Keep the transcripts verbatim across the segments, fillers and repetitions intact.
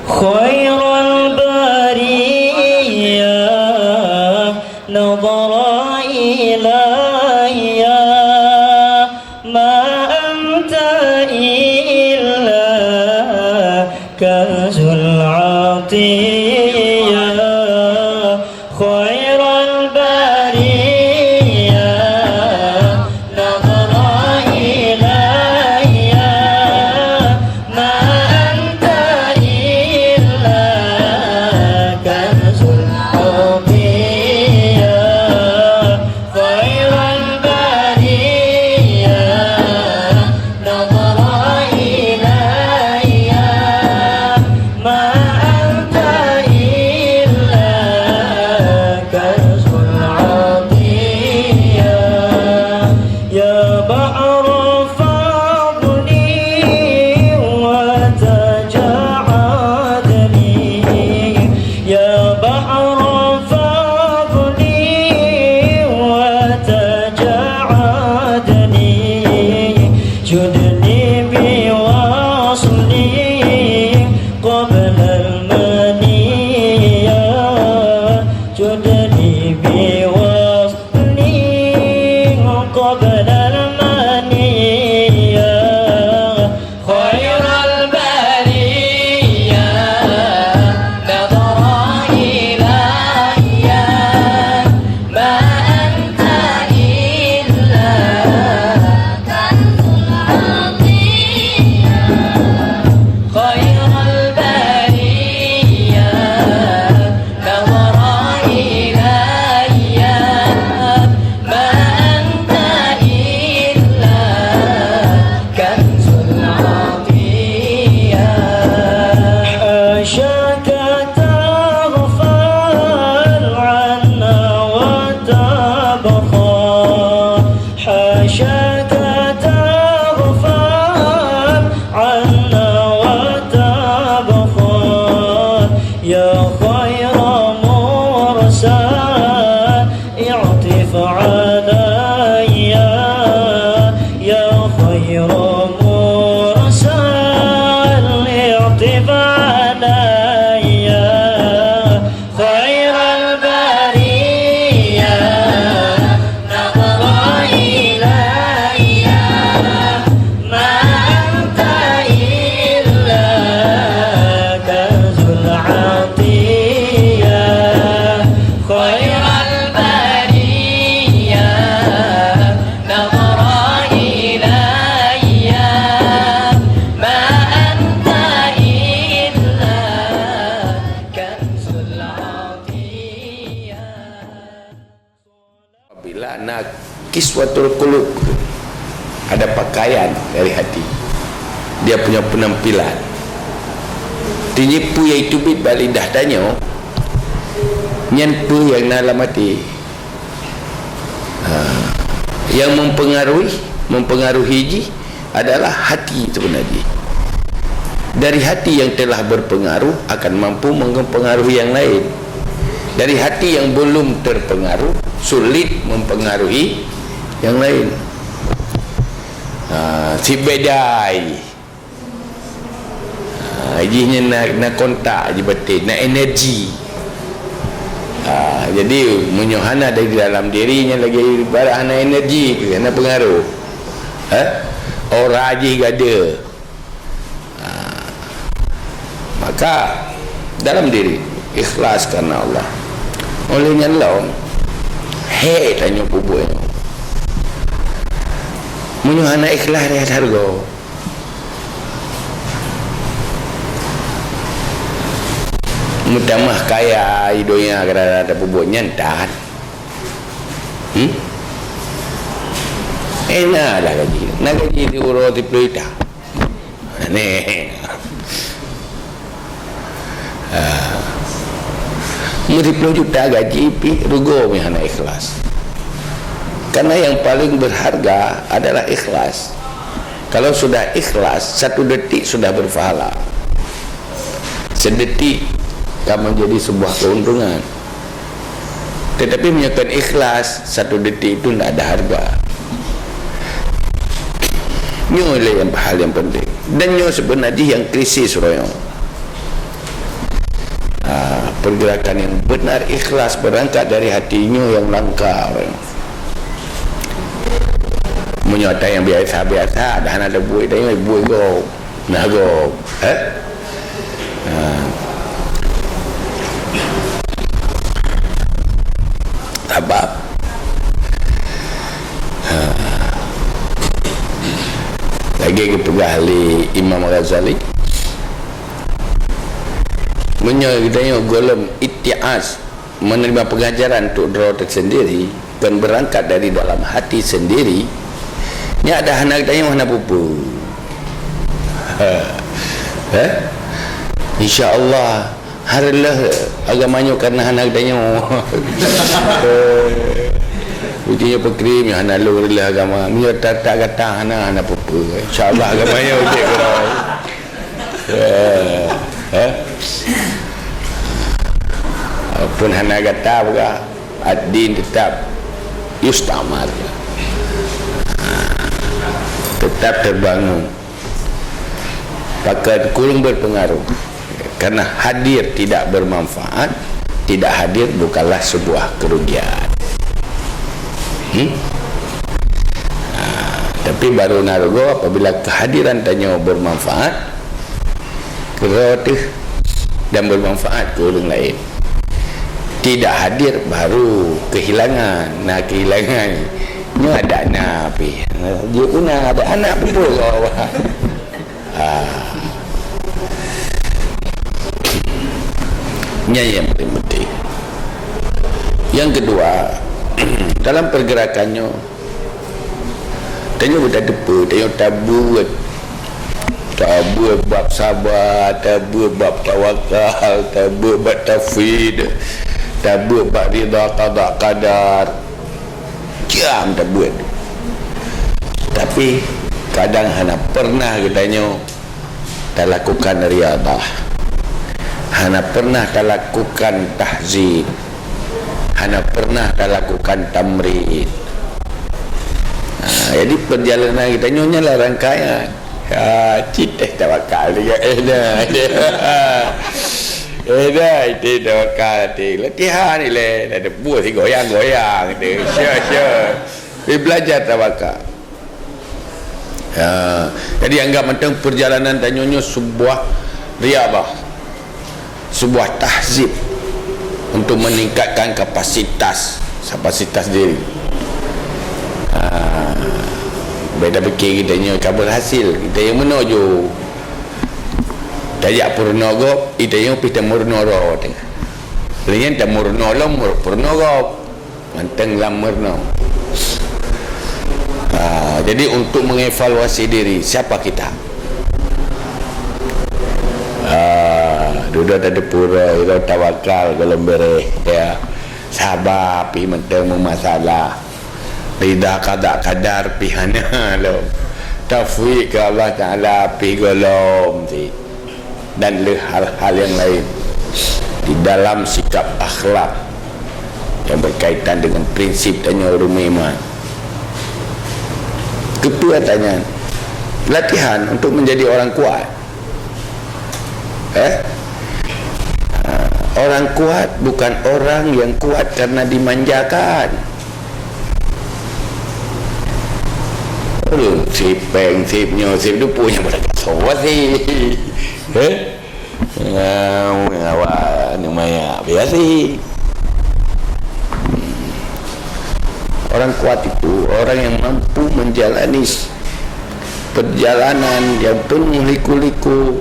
خير البرية نظر إلي ما أنت إلا كنز العطية. خير البرية نظر إلي ما أنت إلا كنز العطية. خير البرية نظر إلي ما أنت إلا كنز العطية. يا بحر فاضني وتجعدني، يا بحر فاضني وتجعدني، جدني بوصلي قبل المنية، جدني بوصلي قبل المنية. خير البرية نظر إلي ما أنت إلا كنز العطية. خير البرية نظر إلي ما أنت إلا كنز العطية. حاشاك تغفل عنا وتبخل، حاشاك تغفل عنا وتبخل، يا خير مرسل اعطف علي، يا خير مرسل اعطف علي. خير البرية نظر إلي ما أنت إلا كنز العطية. خير البرية نظر إلي ما أنت إلا كنز العطية. Apabila na kiswatul qulub, ada pakaian dari hati, dia punya penampilan. Tinyi peue nyang teubiet bak lidah tanyoe, nyan peue nyang na lam até. Ha, yang mempengaruhi, mempengaruhi jih adalah hati sebenarnya. Dari hati yang telah berpengaruh akan mampu mempengaruhi yang lain. Dari hati yang belum terpengaruh, sulit mempengaruhi yang lain. Ha, si bedai. Ha, jih nyan na, na kontak jih batin, na energi. Ha, jadi, meunyoe hana dari dalam diri, nyan lagèe ibarat hana energi, hana pengaruh. Ha? Aura jih gada. Ha, maka, dalam diri, ikhlas karena Allah. Oleh nyan lom, hèk tanyoe peubuet nyoe. Meunyoe hana ikhlas, rhot hareuga. Meutamah kaya i donya gara-gara tapeubuet nyan, tan. Hmm? Eh, na lah gaji. Na gaji siuroe siplôh juta. Aneh. Ah. Meusiploh juta gaji pih rugoe meunyo hana ikhlas. Karena yang paling berharga adalah ikhlas. Kalau sudah ikhlas, satu detik sudah berpahala. Sedetik akan menjadi sebuah keuntungan. Tetapi meunyo kon ikhlas, satu detik itu ndak ada harga. Nyoe lé nyang hal nyang penting. Dan nyoe seubeuna jih nyang krisis uroe nyoe. Pergerakan yang benar ikhlas berangkat dari hati, nyoe nyang langka. Meunyoe ata nyang biasa-biasa, dah hana tabuet, ata nyang buet gob. Nah, gob. Eh? Ha. Sabab, ha, lagèe geupeugah lé Imam Ghazali, meunyoe geutanyoe gohlom itti'az, menerima pengajaran untuk droe teusendiri, dan berangkat dari dalam hati sendiri, nyak dah hana geutanyoe hana peue-peue. Eh? Insya Allah, hareuloh agama nyoe karena hana geutanyoe. Eh, uji nyoe peukrim, hana lôn reuloh agama. Meunyoe tak, tak gata hana, hana peue-peue. Insya Allah agama nyoe udép keudroe. Eh, eh. Walaupun hana gata peugah, ad-din tetap yustamar. Tetap terbangun. Bahkan kurang berpengaruh. Karena hadir tidak bermanfaat, tidak hadir bukanlah sebuah kerugian. Hmm? Ha, tapi baru na rugoe apabila kehadiran tanyoe bermanfaat, keudroe teuh dan bermanfaat keu ureueng laén. Tidak hadir baru kehilangan. Nah, kehilangan nyoe ada na pih. Jeuet guna ada anak pun. Ah. Nyan nyang paling penting. Yang kedua, dalam pergerakan nyoe, tanyoe beutateupeue, tanyoe tabeuet. Tabeuet bab saba, tabeuet bab tawakal, tabeuet bab tafwid, tabeuet bab ridha qada qadar. Jam tabeuet. Tapi, kadang hana pernah geutanyoe talakukan riyadhah. Hana pernah talakukan tahzib. Hana pernah talakukan tamrin. Ha, jadi perjalanan geutanyoe nyan lah rangkaian. Ha, cit eh tawakal juga. Eh, dah, dah. Eh, dah, itu tawakal, tu. Latihan ni leh. Dah teupeue si goyang-goyang, tu. Sure, sure. Tapi belajar tawakal. Ya, jadi anggap mantong perjalanan tanyoe nyoe sebuah riyadhah, sebuah tahzib untuk meningkatkan kapasitas, kapasitas diri. Ha, beda fikir kita nyoe ka berhasil, kita nyang meunoe ju. Tajak peurunoe gob, kita nyang pih tameurunoe droe teuh. Lheueh nyan tameurunoe lom, peurunoe gob. Mantong lam meurunoe. Ah, jadi untuk mengevaluasi diri, siapa kita? Ah, dudoe tateupeue, ira tawakal gohlom bereh, ya. Saba pih mantong meumasalah. Ridha qada qadar pih hana lom. Tafwid keu Allah Taala pih gohlom sit. Dan le hal-hal yang lain di dalam sikap akhlak yang berkaitan dengan prinsip tanyoe ureueng meuiman. Keupeue ata nyan? Latihan untuk menjadi orang kuat. Eh? Ha, orang kuat bukan orang yang kuat karena dimanjakan. Ureueng sipeng, sip nyoe, sip dupo nyang pada kasoe sih. Eh? Ah, awak ni maya biasa. Orang kuat itu orang yang mampu menjalani perjalanan yang penuh liku-liku,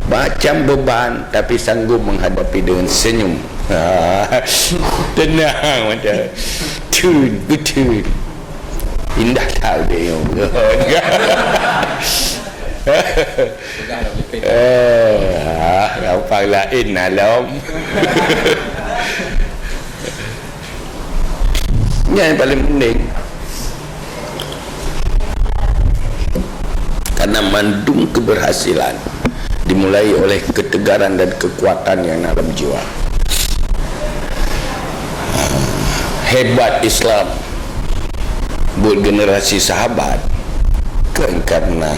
macam beban, tapi sanggup menghadapi dengan senyum. Tenang macam. Tun, betul. Indah tak dia. Eh, ah, gampang lain alam. Nyan yang paling penting. Karena mandum keberhasilan dimulai oleh ketegaran dan kekuatan yang dalam jiwa. Hebat Islam buat generasi sahabat kan karena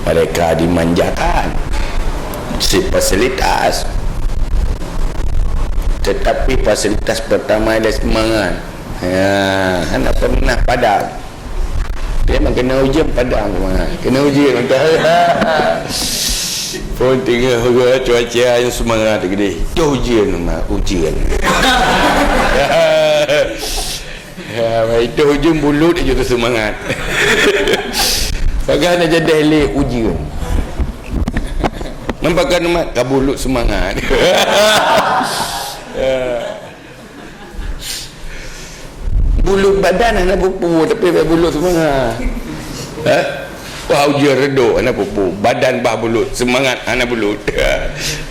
mereka dimanjakan. si fasilitas, tetapi fasilitas pertama adalah semangat. Ya, hana pernah padam. Dia memang kena ujian padam semangat. Kena ujian mantap. Pun tinggal cuaca yang semangat gede. Itu ujian, mak, ujian. Ya, itu ujian bulut aja tu semangat. Pakai nak jadi leh ujian. Nampak kan, mak, ka bulut semangat. Ya. Bulut badan hana pupu, tapi bèk bulut semangat. Ha? Wah, ujian reudôk hana pupu, badan bah bulut, semangat hana bulut.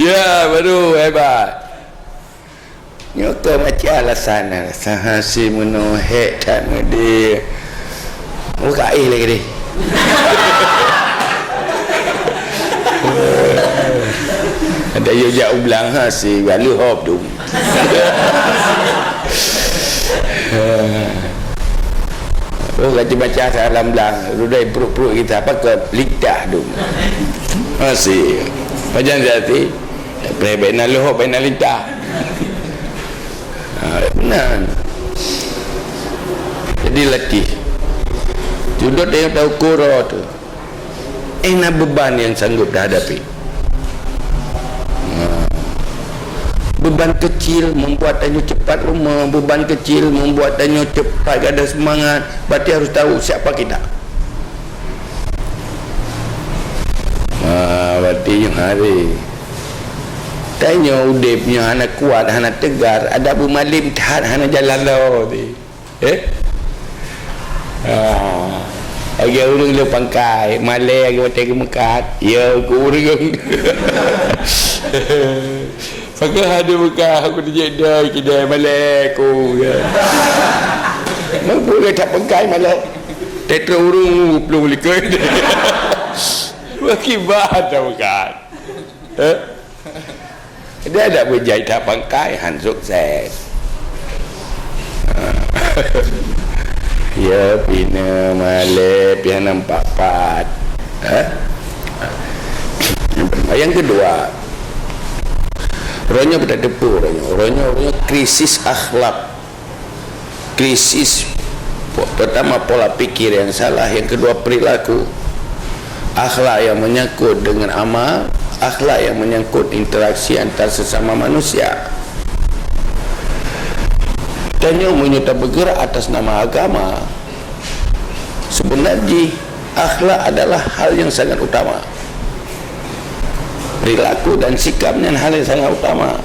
Ya, baru hebat. Nyoe keuh macam alasan, alasan hase meunoe hék that meudeh. Oh, ka éh lagèe deh. Ada yo jak u blang hase, lalu hop dum. Oh, ka baca salam blang, rudai pruet-pruet kita, apa ke lidah dum. Hase. Pajan hati. Bèk na leuhop, bèk na lintah. Ha, meunan. Jadi latih. Judot nyang taukur tu. Eh, na beban yang sanggup dihadapi. Ha. Beban kecil membuat tanyoe cepat lemah, beban kecil membuat tanyoe cepat gada semangat. Berarti harus tahu siapa kita. Ha, berarti nyoe hari. Tanyoe udép nyoe hana kuat, hana tegar, ada beumalém that, hana jalan lawa teuh. Eh? Ah. Lagèe ureueng le pangkai, malèe lagèe watèe geumeukat, ya, keu ureueng. Pakon hana meukat, aku dijek dai kidai malèe ku, ya. Meubeuet that pangkai malèe. Tetrok ureueng plueng likot. Bagi bah dah meukat. Eh? Dia ada beujai that pangkai, han sukses. Ya, pina malèe, pih hana meupat-pat. Eh? Yang kedua, uroe nyoe kita teupeu uroe nyoe. Uroe nyoe, uroe nyoe krisis akhlak. Krisis, po-, pertama pola pikir yang salah, yang kedua perilaku. Akhlak yang menyangkut dengan amal, akhlak yang menyangkut interaksi antar sesama manusia. Tanyoe meunyoe tabeugerak atas nama agama, sebenar jih akhlak adalah hal yang sangat utama. Perilaku dan sikap nyan hal yang sangat utama.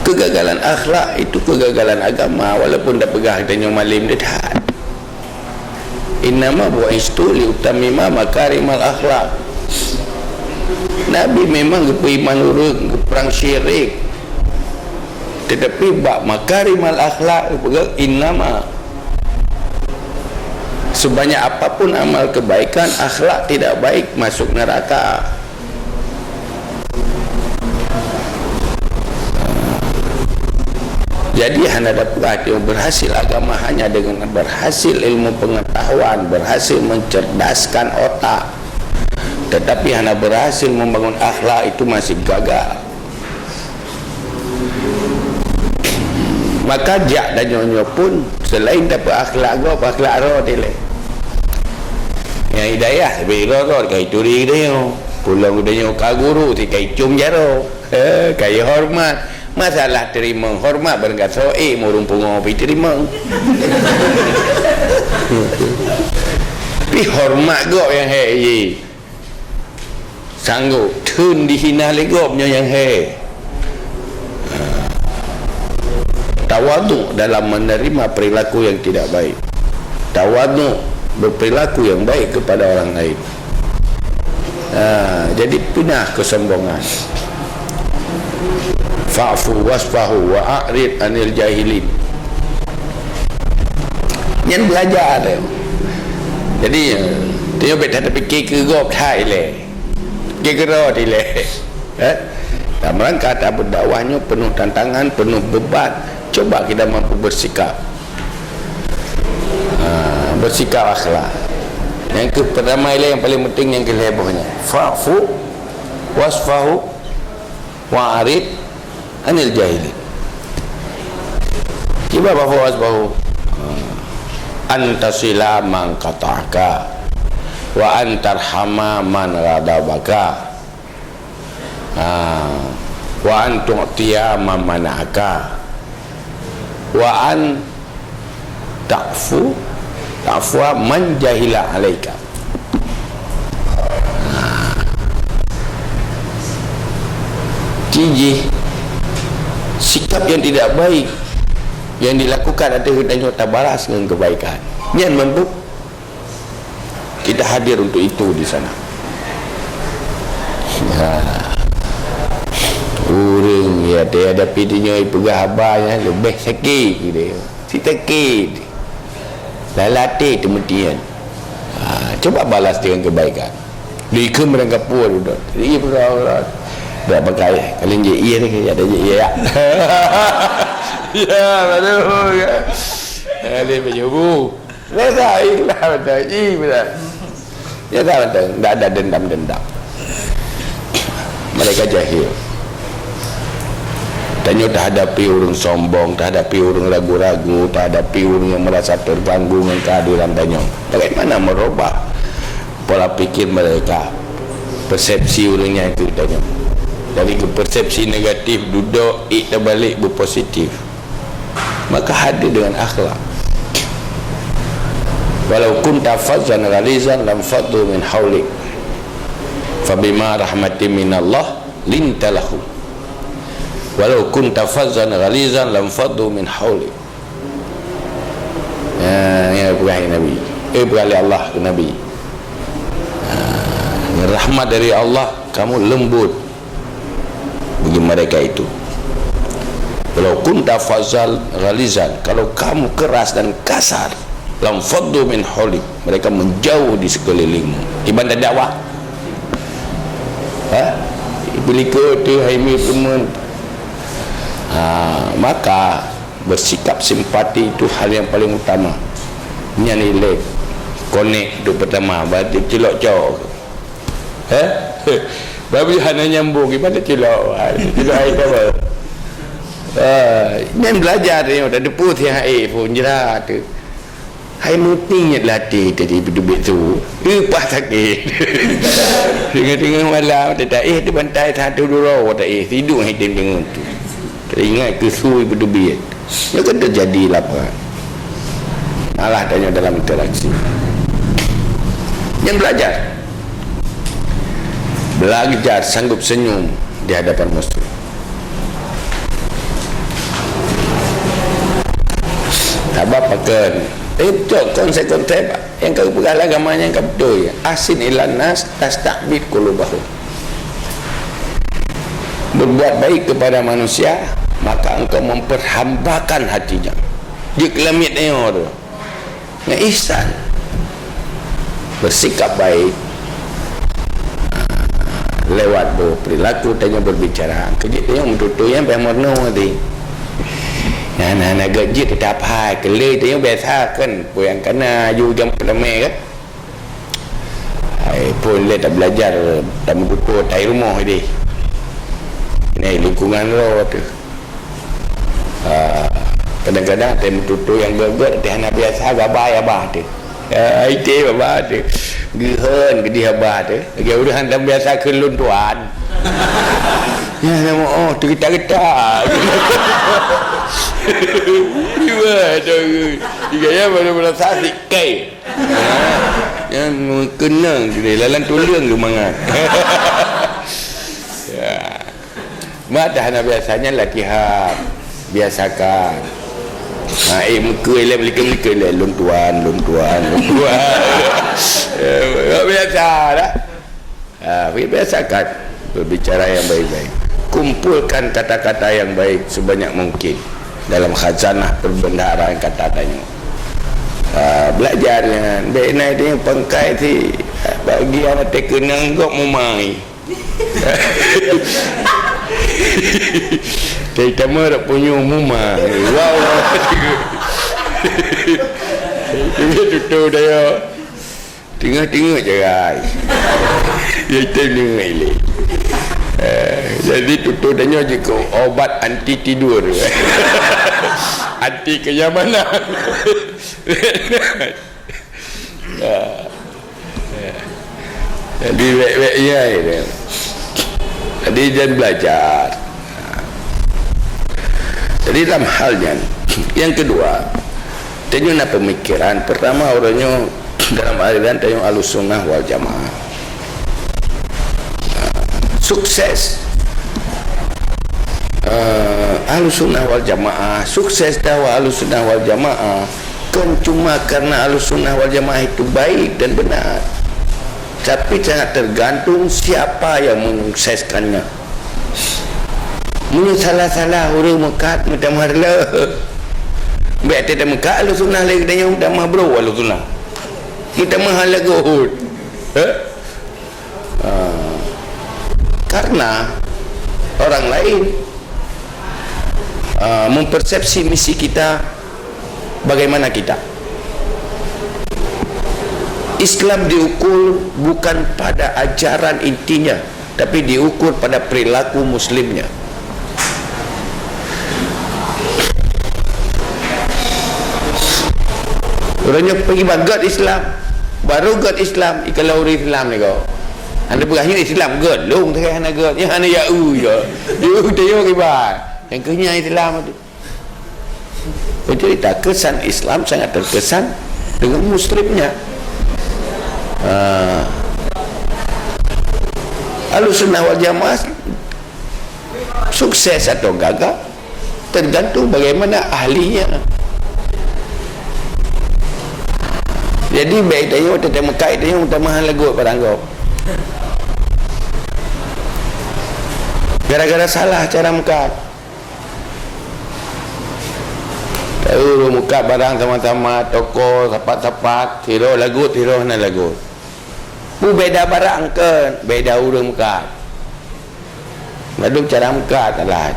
Kegagalan akhlak itu kegagalan agama, walaupun dah peugah tanyoe malém that. Innama bu'istu liutammima makarimal akhlak. Nabi memang geupeuiman ureueng, geuprang syirik. Tetapi bak makarimal akhlak geupeugah innama. Sebanyak apapun amal kebaikan, akhlak tidak baik, masuk neraka. Jadi hana dapat berhasil agama hanya dengan berhasil ilmu pengetahuan, berhasil mencerdaskan otak. Tetapi hana berhasil membangun akhlak, itu masih gagal. Maka jak tanyoe nyoe pun selain dapet akhlak gob, akhlak roh dilèe. Nyang hidayah sabé roh-roh ka ituri geutanyoe. Pulang geutanyoe ka guru, si ka icum jaroe. Eh, ka ihoreumat. Masalah teurimong horeumat barangkasoe, eh, murung pungo pih teurimong. Pih horeumat gob nyang hék jih. Sanggob theun dihina lé gob nyoe nyang hék. Tawadhu dalam menerima perilaku yang tidak baik. Tawadhu berperilaku yang baik kepada orang lain. Ha, jadi pinah kesombongan. Fa'fu wasfahu wa a'rid anil jahilin. Nyan belajar tu. Jadi, eh, dia bèk that tapikir keu gob that ilèe. Pikir keu roh ilèe. Eh? Dan merangka ta berdakwah nyoe penuh tantangan, penuh beban. Coba kita mampu bersikap. Ha, bersikap akhlak. Yang ke pertama ilèe yang paling penting, yang kelhèe boh nyan. Fa'fu wasfahu wa'rid 'anil jahilin. Kiban fa'fu wasfahu? An tasila man qata'aka, wa an tarhama man ghadabaka, ha, wa an tu'tiya man mana'aka, wa an ta'fu, ta'fua man jahila 'alaika. Ha. Ciri jih, sikap yang tidak baik yang dilakukan ateueh geutanyoe tabalas ngon kebaikan. Nyan mampu kita hadir untuk itu di sana. Ha. Ureuëng nyang dihadapi tanyoe peugah haba nyan leubeh sakét geutanyoe. Sakét. Lalati teumutian. Ha, cuba balas dengan kebaikan. Di ikheun meurangkapeue dudoe. Iya, betul, betul. Dak pakai. Kalian je iya ni, ada je iya, ya. Ya, betul, ya. Kalian baju bu. Reda ikhlas betul. Iya, betul. Ya, tak betul. Tak ada dendam-dendam. Mereka jahil. Tanyoe tahadapi ureuëng sombong, tahadapi ureuëng ragu-ragu, tahadapi ureuëng yang merasa terganggu dengan kehadiran tanyoe. Bagaimana merubah pola pikir mereka, persepsi ureuëng nyan keu tanyoe? Dari ke persepsi negatif, dudoe, ék tabalik beupositif. Maka hadir dengan akhlak. "Walau kunta fazzan ghalizan lam faddu min haulik. Fabima rahmatin minallah linta lahum. Walau kunta fazzan ghalizan lam faddu min haulik." Ya, ya, peugah Nabi. Eh, peugah lé Allah keu Nabi. Ha, rahmat dari Allah, kamu lembut bagi mereka itu. "Walau kunta fazzan ghalizan, kalau kamu keras dan kasar, lam faddu min haulik, mereka menjauh di sekelilingmu." Kiban dakwah. Ha? Beulikot tu hai mi teman. Ha, maka bersikap simpati itu hal yang paling utama. Nyan ilée konek tu pertama, berarti cilok cok. Eh? Babi hana nyambung, gimana cilok? Cilok air apa? Ah, nyan belajar dia, tak depu si hai pun jerat tu. Hai meuti nyet latih tadi beuteubiet su. Leupah sakét. Teungoh-teungoh malam, teutaéh teubantai satu dua, teutaéh sidung hai tem deungon tu. Teuingat keu su beuteubiet. Nyoe kan teujadi laporan. Malah tanyoe dalam interaksi. Nyan belajar. Belajar sanggup senyum di hadapan musuh. Sabab pakon? Eh, cok konsep-konsep nyang ka geupeugah lé agama nyang ka beutôi. Ahsin ilan nas tasta'bid qulubahum. Berbuat baik kepada manusia, maka engkau memperhambakan hatinya. Jeuet keu lamiet nyoe tu. Ngon ihsan. Bersikap baik. Lewat berperilaku tanyoe berbicara. Keu jih tanyoe meututoe nyang pih meurunoe tadi. Nah, nah, nah, geuh jih teutap hai. Keu lheueh tanyoe biasa kan, peue nyang kana aju jam peutamé kan. Hai, phon lé tabeulajar, tameututoe tai rumoh idéh. Nyan lingkungan droe teuh. Ah, kadang-kadang tai meututoe nyang gét-gét, tai hana biasa, gabai abah teuh. Ah, ité abah teuh. Geuhon geudeh abah teuh. Lagée ureuëng hana biasa keu lôn tuan. Nyan nama, oh, teugeutak-geutak. Iwa, tahu. Tiga ya, baru merasa sikai. Nyan meukeunong jih, lalan tuleueng geumangat. Ya. Mak dah hana biasa nyan latihan. Biasakan. Ha, eh, muka ilée melikot-melikot ilée, "Lôn tuan, lôn tuan, lôn tuan." Eh, biasa dah. Ah, biasakan berbicara yang baik-baik. Kumpulkan kata-kata yang baik sebanyak mungkin dalam khazanah perbendaharaan kata tanyoe. Ah, belajar nyan. Bék na itu pangkai si bagi anak terkenang gok mumai. Terutama dak punya mumai. Wow. Itu tutu dah ya. Teungoh-teungoh jagai. Ya, item deungoe ilée. Jadi tutoe tanyoe jeuet keu obat anti tidur. Anti kenyamanan. Ya. Ya. Jadi wek-wek jai dia. Jadi jangan belajar. Jadi dalam hal nyan. Yang kedua, tanyoe na pemikiran. Pertama, ureuëng nyoe dalam aliran tanyoe Ahlussunnah wal Jamaah. Sukses. Eh, Ahlussunnah wal Jamaah, sukses dakwah Ahlussunnah wal Jamaah kon cuma karena Ahlussunnah wal Jamaah itu baik dan benar. Tapi sangat tergantung siapa yang menyukseskannya. Meunyoe salah-salah ureuëng meukat meutamah reuloh. Bék teuka meukat Ahlussunnah lé geutanyoe meutamah brok Ahlussunnah. Meutamah hana lagot. Eh? Ah, karena orang lain, ah, mempersepsi misi kita bagaimana kita. Islam diukur bukan pada ajaran intinya, tapi diukur pada perilaku muslimnya. Ureuëng nyang peugi bak göt Islam, baru göt Islam, ikalon ureuëng Islam ni kau. Hana peugah nyoe Islam göt, lôn teuka hana göt, nyan hana ya u ya. Ya u teuka kiban. Nyang keuh nyan Islam tu. Jadi, kesan Islam sangat terkesan dengan muslimnya. Ah. Ahlussunnah wal Jamaah sukses atau gagal tergantung bagaimana ahlinya. Jadi, bék tanyoe teuka meukat, tanyoe meutamah lagot barang gob. Gara-gara salah cara meukat. Tahu ureuëng meukat barang sama-sama, toko, sapat-sapat, sidroe lagot, sidroe hana lagot. Peue beda barang kon, beda ureuëng meukat. Mandum cara meukat salah.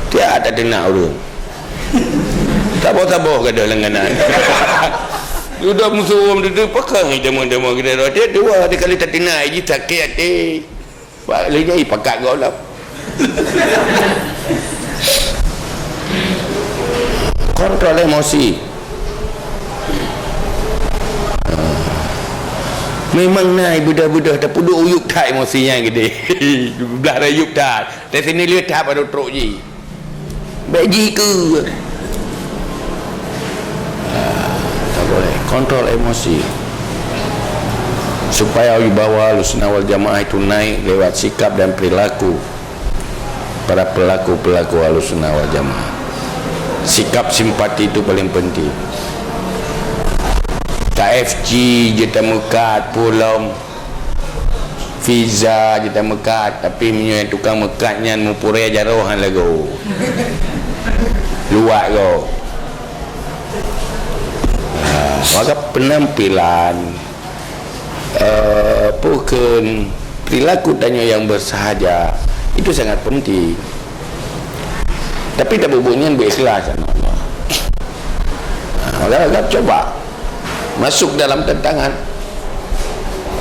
Tiap ada teunak ureuëng. Saboh-saboh gadoh langganan. Udah musuh ureuëng tu, pakon teuma-teuma kita dah. Tiap dua, tiga kali tateunak, iji sakét até. Bak lé jai pakat gob lom. Kontrol emosi. Memang na beudôh-beudôh, tapi duek u yup that emosi nyan geude. Blah rayup that. Dari sini le that baru trok ji. Bék jikeue. Ah, tak boleh. Kontrol emosi. Supaya wibawa Ahlussunnah wal Jamaah itu naik lewat sikap dan perilaku para pelaku-pelaku Ahlussunnah wal Jamaah. Sikap simpati itu paling penting. K F C je tameukat pulang. Pizza je tameukat, tapi meunyoe tukang meukat nyan mupurée jaroe han lagoe. Luwat goe. Ha, maka penampilan, eh, peue kheun, perilaku tanyoe nyang bersahaja, itu sangat penting. Tapi tabubuet nyan beu ikhlas, aneuk Allah. Ha, maka, maka cuba masuk dalam tantangan.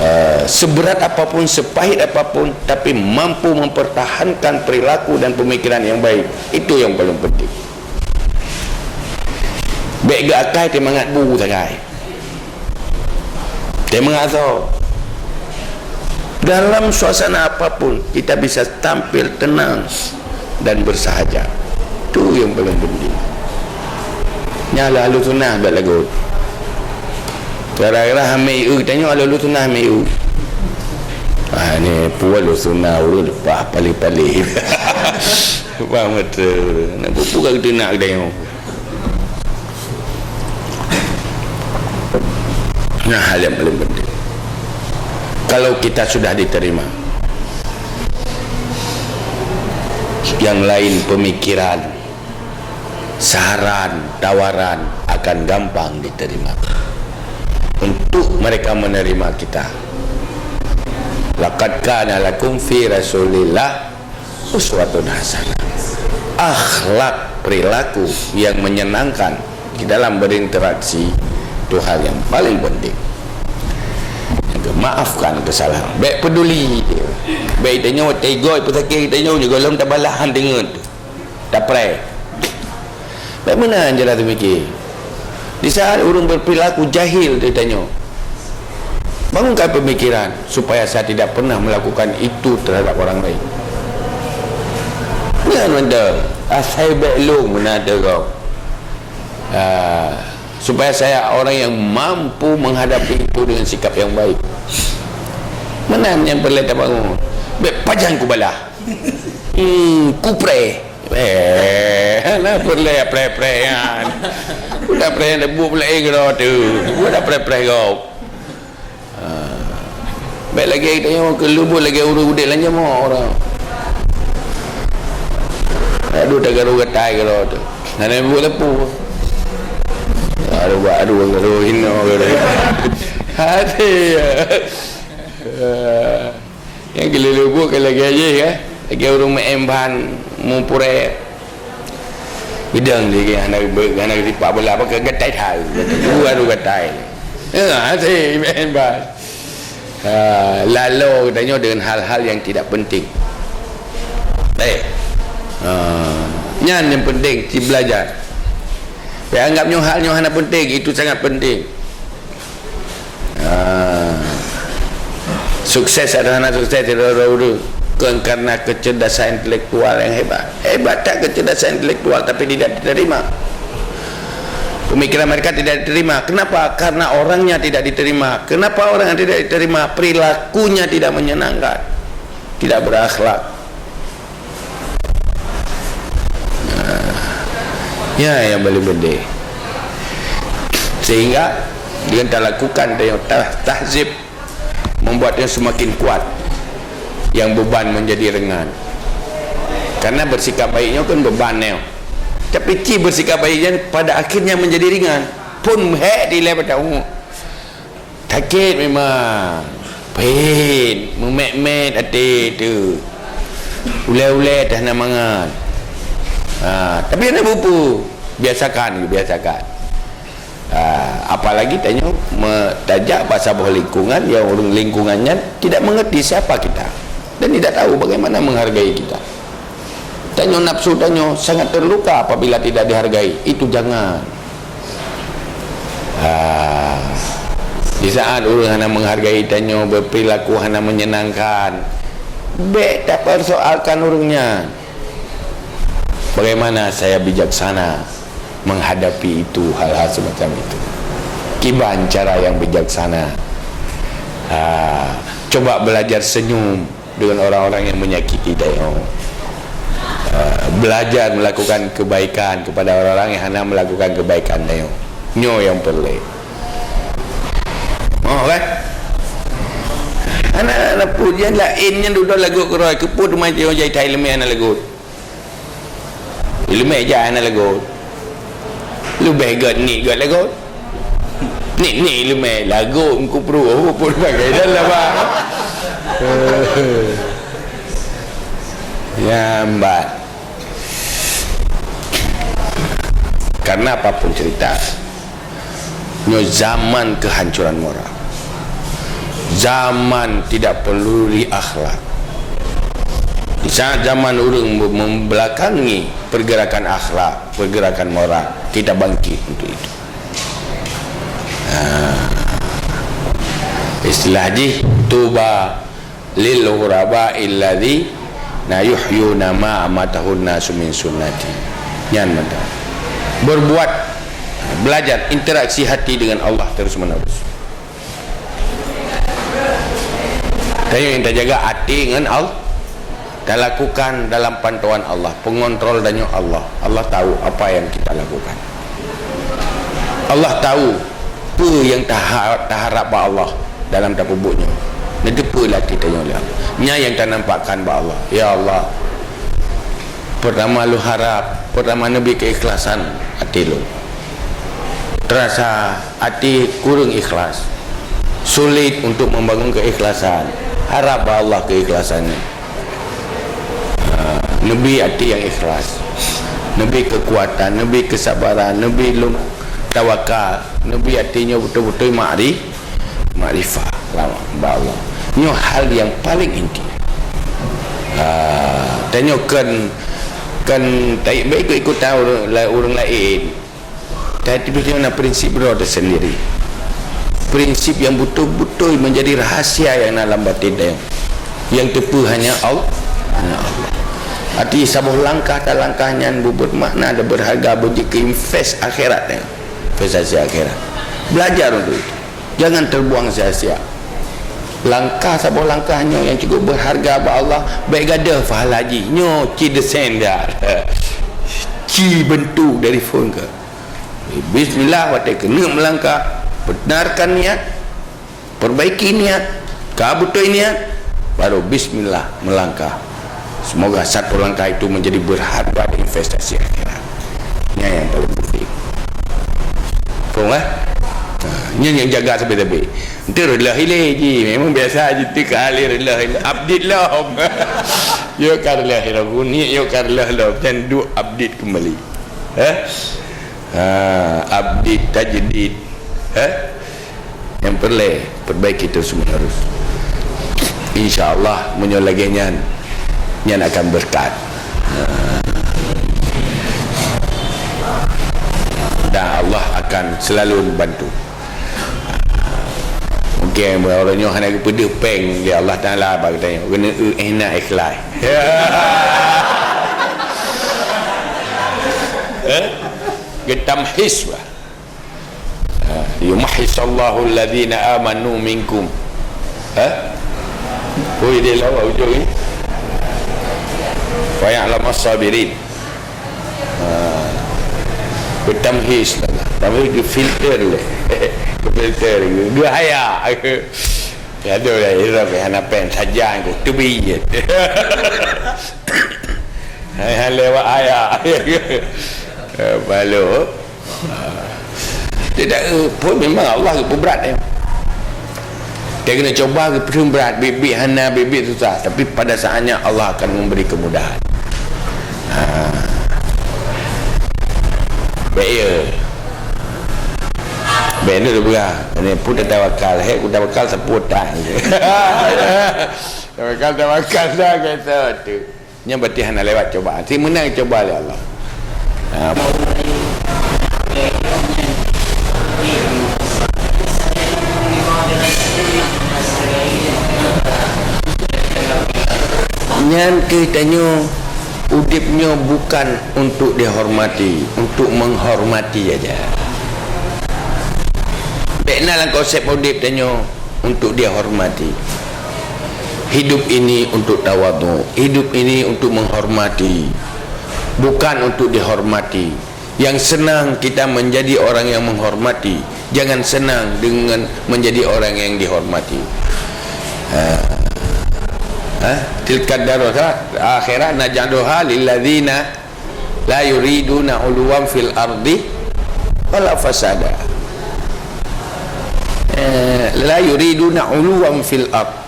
Eh, seberat apapun, sepahit apapun, tapi mampu mempertahankan perilaku dan pemikiran yang baik, itu yang paling penting. Bék geuakai teumangat bu sagai. Teumangat asoe. Dalam suasana apapun, kita bisa tampil tenang dan bersahaja. Tu yang paling penting. Nyan lah Ahlussunnah bék lagot. Gara-gara hamé eu, tanyoe Ahlussunnah hamé eu. Ah, ni peue Ahlussunnah ureuëng leupah palé-palé. Paham betul. Nak buku kat geutanyoe. Nah, hal yang paling penting. Kalau kita sudah diterima, yang lain pemikiran, saran, tawaran akan gampang diterima. Untuk mereka menerima kita. Laqad kana lakum fi Rasulillah uswatun hasanah. Akhlak perilaku yang menyenangkan di dalam berinteraksi itu hal yang paling penting. Yang Maafkan kesalahan. Bék peduli. Bék tanyoe teuga peusakét tanyoe, nyoe gohlom tabalahan deungon. Tapreh. Bék meunan cara teumikir. Di saat ureuëng berperilaku jahil di tanyoe, bangunkan pemikiran supaya saya tidak pernah melakukan itu terhadap orang lain. Nyan mantong. Asai bék lôn meunan teuga. Ah, supaya saya orang yang mampu menghadapi itu dengan sikap yang baik. Meunan nyang peureulée tabangun. Bék pajan kubalah. Hmm, kupreh. Eh, na peureulée preh-preh nyan. Udah preh nyan buet laén keudroe teuh. Udah preh-preh gob. Ha. Bék lagée tanyoe keu lubuk lagée ureuëng udeb lam jamoe orang. Aduh, tagaru gatai keudroe teuh. Hana buet leupah. Aduh, aduh, aduh, hino, aduh. Hati, ya. Nyang keu lubuk ka lagée jih, kan? Lagée ureuëng meu'en ban mupurée. Bidang jih, hana, hana sipak bola, apa, gatai that. Dua tu gatai. Ya, hati meu'en ban. Ah, lalo geutanyoe dengan hal-hal yang tidak penting. Eh. Ah, nyan yang penting, ci belajar. Bék anggap nyoe hal nyoe hana penting, itu sangat penting. Ah. Sukses atau hana sukses, sidroe-droe ureuëng, bukan karena kecerdasan intelektual yang hebat. Hebat that kecerdasan intelektual, tapi tidak diterima. Pemikiran mereka tidak diterima. Kenapa? Karena orangnya tidak diterima. Kenapa orang yang tidak diterima? Perilakunya tidak menyenangkan. Tidak berakhlak. Nah, ya, yang paling penting. Sehingga dengan talakukan tayong tah-, tahzib, membuatnya semakin kuat, yang beban menjadi ringan. Karena bersikap baiknya kan beban nyoe. Tapi ci bersikap baiknya pada akhirnya menjadi ringan. Pun hek di level tahu. Sakét memang. Phin, meumet-met até teuh. Ulée-ulée teuh hana mangat. Ha, tapi hana bupu. Biasakan, biasakan. Ha, apalagi tanyoe me-, tajak bak saboh lingkungan yang ureuëng lingkungan nyan tidak mengerti siapa kita dan tidak tahu bagaimana menghargai kita. Tanyoe nafsu tanyoe sangat terluka apabila tidak dihargai. Itu jangan. Ah, di saat ureuëng hana menghargai tanyoe, berperilaku hana menyenangkan, bék tapersoalkan ureuëng nyan. Bagaimana saya bijaksana menghadapi itu, hal-hal semacam itu? Kiban cara yang bijaksana. Ah, coba belajar senyum dengan orang-orang yang menyakiti tanyoe. Ah, belajar melakukan kebaikan kepada orang-orang yang hana melakukan kebaikan tanyoe. Nyoe nyang peureulée. Oh, kan? Anak-anak pun, yang laén nyan dudoe lagot keudroe, keupeue teuma jai thai leumé hana lagot? Leumé jai hana lagot. Leubeh gét ni gét lagot. Ni, ni leumé lagot, meukupeuruk, oh, pun bagai dan lah, bah. Ya, mbak. Karena apapun cerita, nyoe zaman kehancuran moral. Zaman tidak peduli akhlak. Di saat zaman ureuëng mem-, membelakangi pergerakan akhlak, pergerakan moral, kita bangkit untuk itu. Ha. Istilah jih, tuba lil ghuraba alladzi na yuhyuna ma amatahun nasu min sunnati. Nyan mantap. Berbuat, belajar interaksi hati dengan Allah terus menerus. Tanyoe nyang tajaga até ngon Allah, talakukan dalam pantauan Allah, pengontrol tanyoe Allah. Allah tahu apa yang kita lakukan. Allah tahu peue nyang taha-, taharab bak Allah dalam tapeubuet nyoe. Neuteupeue lam até tanyoe lé Allah. Nyan nyang tanampakkan bak Allah. Ya Allah, pertama lôn harab, pertama neubi keikhlasan até lôn. Terasa até kureueng ikhlas. Sulit untuk membangun keikhlasan. Harab bak Allah keikhlasan nyan. Ha, neubi até nyang ikhlas. Neubi keukuatan, neubi keusabaran, neubi lôn tawakal, neubi até nyoe beutôi-beutôi makri-, makrifah. Bak Allah. Nyoe hal nyang paleng inti. Ha, tanyoe kon, kon taikot-ikot ureueng, ureueng laén. Tapi tanyoe na prinsip droe teusendiri. Prinsip nyang beutôi-beutôi menjadi rahasia nyang na lam batin tanyoe. Nyang teupeu hanya Allah, hanya Allah. Arti saboh langkah talangkah nyan beubuet makna dan berharga, beujeuet keu invest akhirat tanyoe. Investasi akhirat. Belajar untuk itu. Jangan terbuang sia-sia. Langkah saboh langkah nyoe nyang cukup berharga bak Allah, bèk gadôh pahala jih. Nyoe ci desain dah. Ci bentuk dari phone ka. Bismillah, watèe keuneuk meulangkah, benarkan niat, perbaiki niat, ka beutôi niat, baru bismillah meulangkah. Semoga satu langkah itu menjadi berharga dan investasi akhirat. Nyan nyang paling penting. Faham, eh? Ha, nyan nyang jaga sabé-sabé. Ente reuloh ilèe ji, memang biasa ji teuka lé reuloh ilèe. Update lom. Yo ka reuloh ilèe, ni yo ka reuloh lom. Dan duek update kembali. Eh? Ha, update tajdid. Eh? Nyang peureulèe, perbaiki terus menerus. Insya Allah, meunyoe lagèe nyan, nyan akan berkat. Dan Allah akan selalu membantu. Mungkin ureueng nyoe hana geupeudeuh pèng lé Allah Taala bak geutanyoe. Keuneuk eu éh na ikhlas. Eh? Geutamhis bah. Ha, yumahhisallahu alladhina amanu minkum. Ha? Ui, dia lawa ujung ni. Wa ya'lamas sabirin. Ha. Bertamhis lah. Tamhis dia filter leh. Dia filter. Dia haya. Ya, dia dah irap, hana pen saja aku. Tebi je. Hai, hai, lewat haya. Eh, balu. Tidak, eh, pun memang Allah geupeubrat, eh. Dia kena cuba geupeubrat, bit-bit hana, bit-bit susah. Tapi pada saatnya Allah akan memberi kemudahan. Ha. Baik, ya. Baik, ni dah berah. Ini pun dah tawakal. Hek, ku tawakal, sepuluh tahun je. Tawakal, tawakal dah, kata tu. Nyan berarti hana lewat cobaan. Si menang coba lé Allah. Ha. Nyan keuh tanyoe udeb nyoe bukan untuk dihormati, untuk menghormati aja. Bèk na lam konsep udeb tanyoe untuk dihormati. Hidup ini untuk tawadhu, hidup ini untuk menghormati, bukan untuk dihormati. Yang senang kita menjadi orang yang menghormati, jangan senang dengan menjadi orang yang dihormati. Ha. Ha? Tilkad darul akhirah naj'aluha lilladzina la yuriduna 'uluwan fil ardi wala fasada. Eh, la yuriduna 'uluwan fil ard.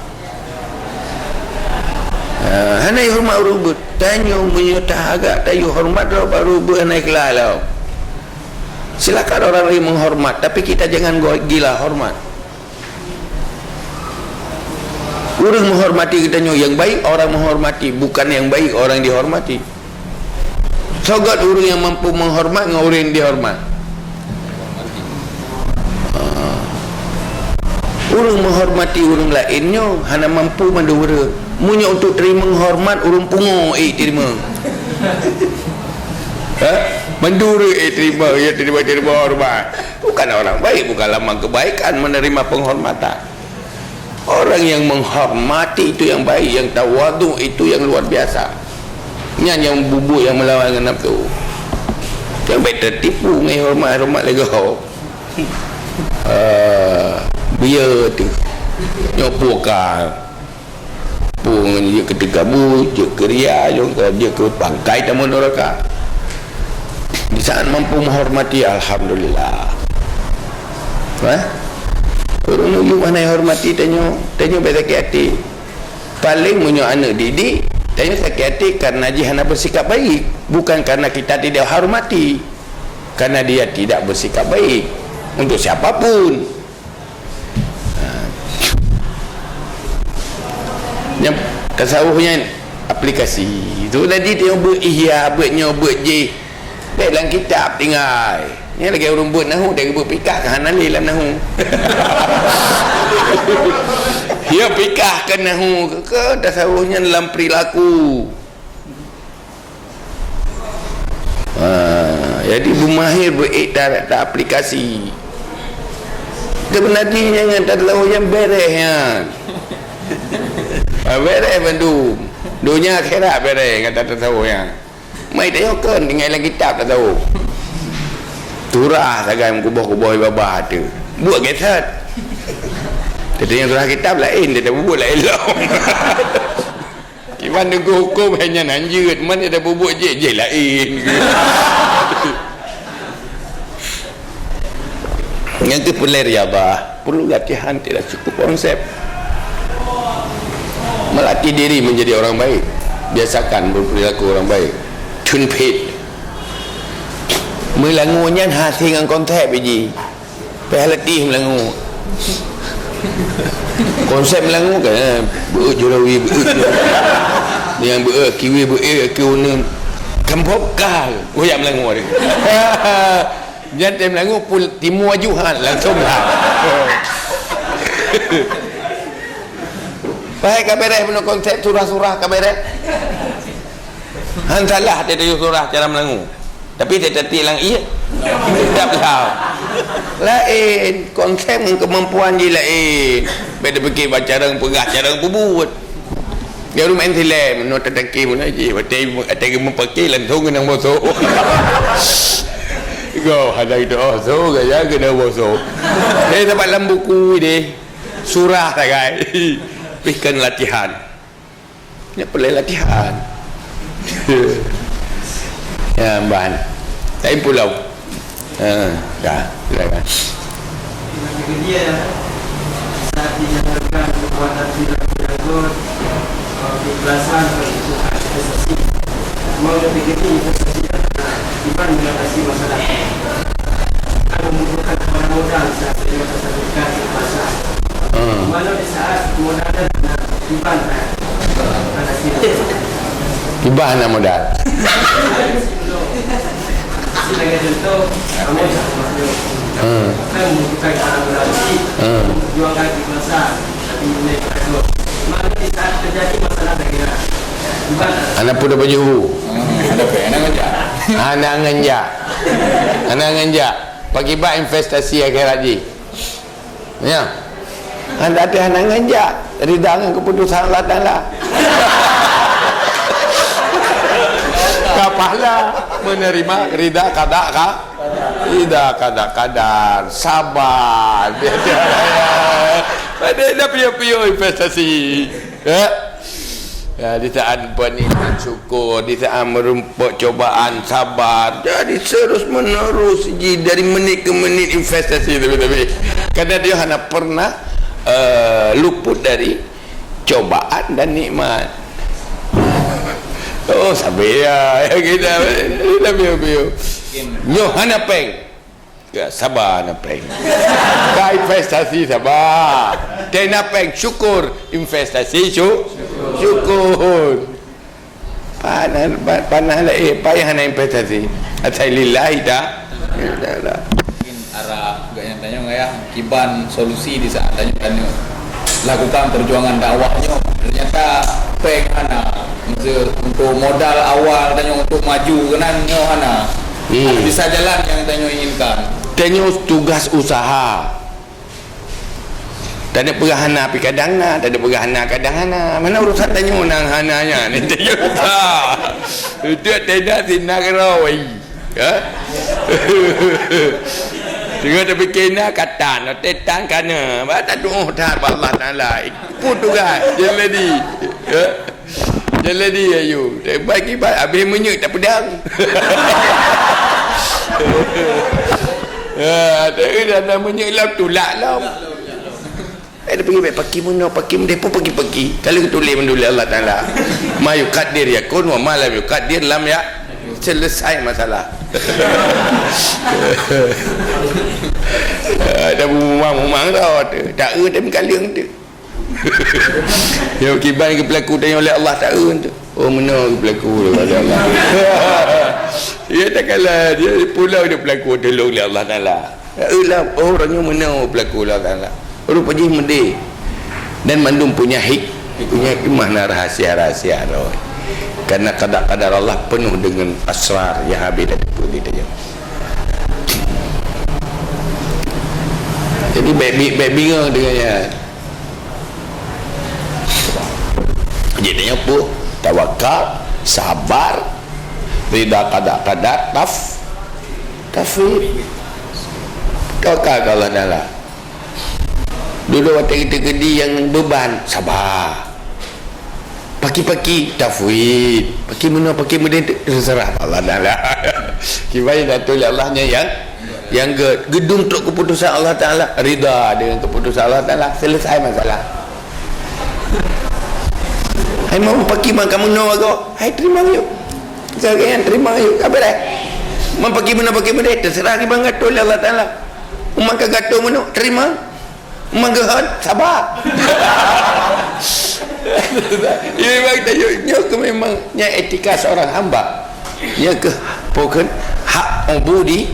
Eh, hana horeumat ureueng beuet. Tanyoe meunyoe tah agak tayue horeumat droe baru beuet hana ikhlas lom. Silakan orang lain menghormat, tapi kita jangan go-, gila hormat. Ureueng menghormati geutanyoe nyang baik, orang menghormati, bukan nyang baik orang dihormati. Soe göt ureueng nyang mampu menghormat ngon ureueng dihormat? Ah. Ureueng menghormati ureueng laén nyoe hana mampu mandum ureueng. Meunyoe untuk teurimong hormat, ureueng pungo ék teurimong. Ha? Mandum ureueng ék teurimong, ya, teurimong, teurimong hormat. Bukan orang baik, bukan lambang kebaikan menerima penghormatan. Orang yang menghormati itu yang baik, yang tawadhu itu yang luar biasa. Nyan nyang bubuet nyang meulawan ngon nafsu. Jangan bèk teutipu ngon horeumat-horeumat lé gob. Ah, beu yö teuh. Nyoe peue ka. Peue ngon jeuet keu teugabu, jeuet keu ria, jeuet keu, jeuet keu pangkai tamong neuraka. Di saat mampu menghormati, alhamdulillah. Hah? Ureueng nuju hana hormati tanyoe, tanyoe bèk sakét até. Paléng meunyoe aneuk didik, tanyoe sakét até karena jih hana bersikap baik, bukan karena kita tidak hormati. Karena dia tidak bersikap baik untuk siapa pun. Ha. Nyang tasawuf nyan aplikasi. Tu tadi tengok buet ihya, buet nyoe, buet jih. Dek lam kitab tinggai. Nyan lagèe ureueng buet nahu, dek buet fikah ka hana lé lam nahu. Ya fikah ke nahu ke, ke tasawuf nyan lam perilaku. Ha, jadi beumahir beuék ta, ta aplikasi. Teubeunadi nyan ngon tasawuf nyang bèrèh nyan. Ha, bèrèh bandum. Donya akhirat bèrèh ngon tasawuf nyan. Mai tayok kon tinggai lam kitab tasawuf. Surah sagai meukuboh-kuboh babah tu. Buet gét that. Teuntèe surah kitab laén, teuntèe buet laén lom. Iban teungku hukôm hai nyan hanjeuet, man ida bubuet jih, jih laén. Nyang keu peureulèe riabah, perlu latihan tidak cukup konsep. Melatih diri menjadi orang baik. Biasakan berperilaku orang baik. Cun pit. Meulangue nyan hase ngon konsep jih. Payah latih meulangue. Konsep meulangue kan, eh, beuet jurawi, beuet jurawi. Nyang beuet kiwi, beuet kiwi uneun. Kampok kal, goyak meulangue dia. Nyan tem meulangue pul timu aju han, langsung han. Pahai ka bèrèh bunoe konsep surah-surah ka bèrèh. Han salah teuh surah cara meulangue. Tapi teutateupeue lam ié. Tetap lah. Laén, konsep ngon kemampuan jih laén. Beda pikir baca rang peugah cara peubuet. Dia rumah entilem, no tetangki mana jih. Batai, batai mupaki langsung kena bosok. Go, ada itu oh, so gaya kena bosok. Dia dapat lam buku deh. Surah sagai. Pih kan latihan. Nyak peureulèe latihan. Ya, ban. Lain pulau. Ha, dah, silakan. Saat dijalankan perbuatan tidak beranggur, keikhlasan untuk investasi. Mau lebih gede investasi dana, iban mengatasi masalah. Akan membutuhkan kepada modal saat beliau tersebutkan di pasar. Hmm. Walau di saat modal dan iban, eh, ada sini. Iban nak modal. Sebagai contoh, kamu yang masuk. Hmm. Kan membutuhkan kepada modal. Hmm. Jual kaki pasar. Tapi ini, mana di saat terjadi masalah dagang. Iban. Anak pun dapat juhu. Hmm, ada apa? Anak kerja. Anak ngenjak. Anak ngenjak. Pakiban investasi akhirat jih. Ya. Anda teuh hana ngeujak, rida ngon keuputusan Allah Taala. Ka pahala menerima rida kada ka, rida kada kadar, sabar. Padahai dah piôh-piôh investasi. Ya. Ya, di saat bernikmat syukur, di saat merumpok cobaan sabar. Jadi terus menerus ji dari menit ke menit investasi tapi-tapi. Karena dia hana pernah, eh, luput dari cobaan dan nikmat. Oh, sabar ya, ya kita. Tapi, tapi, nyoh hana peng. Ya, sabar na peng. Ka investasi sabar. Tena peng syukur, investasi syu-, syukur. Panah, pa-, panah laén, payah na investasi. Asai lillahi ta-, ta'ala. Mungkin arah gak yang tanya ngayah kiban solusi di saat tanya tanya. Lakukan perjuangan dakwah nyoe, ternyata peng hana. Maksud, untuk modal awal tanyoe untuk maju keunan nyoe hana. Hmm. Bisa jalan yang tanyoe inginkan. Tanyoe tugas usaha. Tadi peugah hana, tapi kadang na, tadi peugah hana, kadang hana. Mana urusan tanyoe nang hana nyan? Tanyoe usaha. Itu tenda sinan keurau. Ya? Tengok tapi kena kata, nanti tan kana. Ba tak doa dah ba Allah Taala. Pun tugas, jadi. Ya? Jadi ayu. Bagi ba-, habis menyut tak pedang. Ya, tapi dah, dah menyut lam tulak lam. Eh, dia pergi baik pagi meunoe, pagi meunoe, pun pagi-pagi. Kalau tulis menulis Allah Taala. Ma yuqaddir yakun, wa ma lam yuqaddir lam ya-, selesai masalah. Ada bumang-bumang dah tu. Tak ada mengkaling tu. Nyoe kiban geupeulaku tanyoe lé Allah taeu tu. Oh, meunoe geupeulaku lé Allah. Ya, tak kala dia pulau dia peulaku teuh lé Allah Taala. Taeu lah, oh, uroe nyoe meunoe peulaku lé Allah Taala. Rupa jih meudeh. Dan mandum punya hik-, punya hikmah na rahsia-rahsia roh. Karena qada qadar Allah penuh dengan asrar yang habis dah teupeu di tanyoe. Jadi, bèk bi-, bèk bingung dengan nyan. Jadi, nyoe peue? Tawakal, sabar, rida qada qadar, taf-, tafwid. Tawakal keu Allah Taala. Dudoe watèe teukeudi nyang beuban, sabar. Paki-paki, tafwid. Paki meunoe, paki meudeh, teuseurah Allah Taala. Kiban nyang tatuléh Allah nyan nyang, nyang gèt. Geudong trôk keuputusan Allah Taala, rida deungon keuputusan Allah Taala, seuleusai masalah. Hai, mau paki meunoe kamoe nyoe bagoe, hai, teurimong yôh. Ka geuh nyan teurimong yôh, ka beureh. Mau paki meunoe, paki meudeh, teuseurah kiban geuatô lé Allah Taala. Umat ka geuatô meunoe, teurimong. Meugeut, sabar. Ya, memang kita yuk, nyoe keuh memang nyan etika seorang hamba. Nyoe keuh pokon hak ubudi-,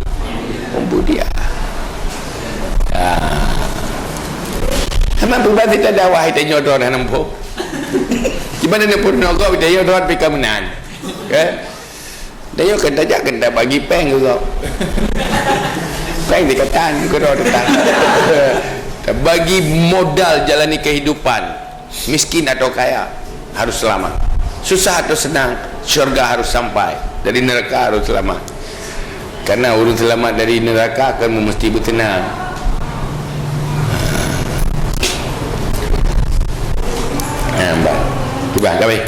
ubudiyah. Ah. Memang peubah kita dakwah, kita nyoe droe hana muphom. Kiban na peurunoe gob, kita nyoe droe pih ka meunan. Kan? Tanyoe kan tajak kan tabagi péng keu gob. Péng dikatan keu droe teutang. Tabagi modal jalani kehidupan. Miskin atau kaya, harus selamat. Susah atau senang, syurga harus sampai. Dari neraka harus selamat. Karena ureueng selamat dari neraka kan meusti beuteunang. Ha, bah. Peugah, ka wéh.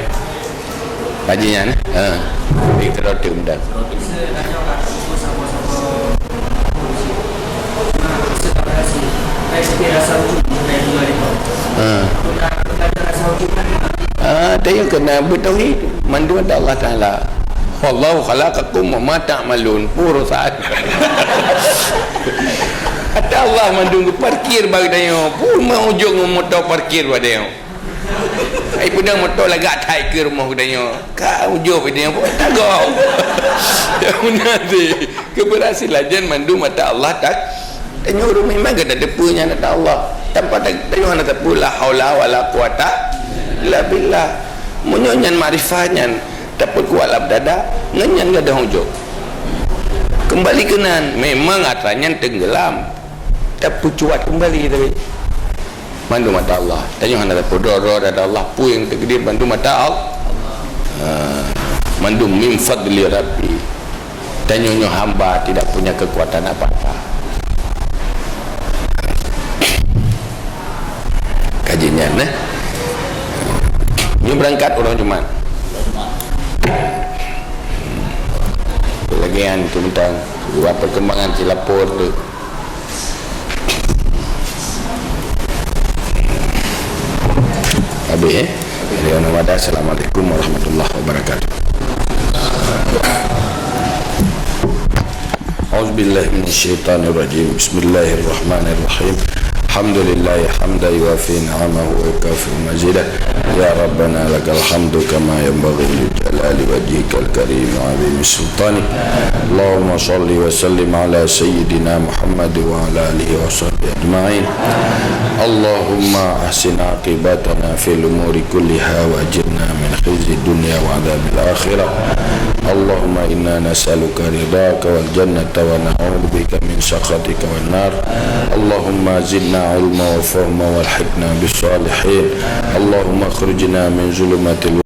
Haji nyan, eh? Ha. Di Kerote Umdan. Ha. Ah, tanyoe keunan beutauhid, mandum ata Allah Taala. "Wallahu khalaqakum wa ma ta'malun." Peue urusan. Ata Allah mandum geuparkir bak tanyoe. Peue meuujông moto parkir bak tanyoe? Ai, peudong moto lagak that keu rumoh geutanyoe. Ka ujôb geutanyoe, buet tagoe. Nyang meunan cit, keberhasilan nyan mandum ata Allah tak. Tanyoe ureueng meuiman geutanyoe tateupeue nyan ata Allah. Tanpa ta-, tanyoe hana tateupeue la haula wala quwata illa billah. Meunyoe nyan makrifah nyan tapeukuat lam dada, ngon nyan gadôh ujôb. Keumbali keunan, memang atra nyan teunggelam. Tapeucuat keumbali tapi. Mandum ata Allah. Tanyoe hana tapeudroe-droe ata Allah. Peue nyang teukeudi mandum ata Allah. Ha. Mandum min fadli Rabbi. Tanyoe nyoe hamba tidak punya kekuatan apa-apa. Kaji nyan, eh. Nyoe beurangkat uroe Jumat. Lagèe nyan, teuntang buat perkembangan silapor tu. Habis, eh? Jadi, nama dah, Assalamualaikum warahmatullahi wabarakatuh. A'udzubillahi minasyaitonirrajim. Bismillahirrahmanirrahim. Alhamdulillahi hamdan yuwafi ni'amahu wa yukafi'u mazidah. Ya Rabbana lakal hamdu kama yanbaghi li jalali wajhikal karim wa 'azimi sultanik. Allahumma shalli wa sallim ala sayyidina Muhammad wa ala alihi wa sahbihi ajma'in. Allahumma ahsin aqibatana fil umuri kulliha wa ajirna min khizyid dunya wa adzabil akhirah. Allahumma inna nas'aluka ridhaka wal jannata wa na'udzubika min sakhatika wan nar. Allahumma zidna ilma wa fahma walhiqna bis salihin. Allahumma akhrijna min zulumatil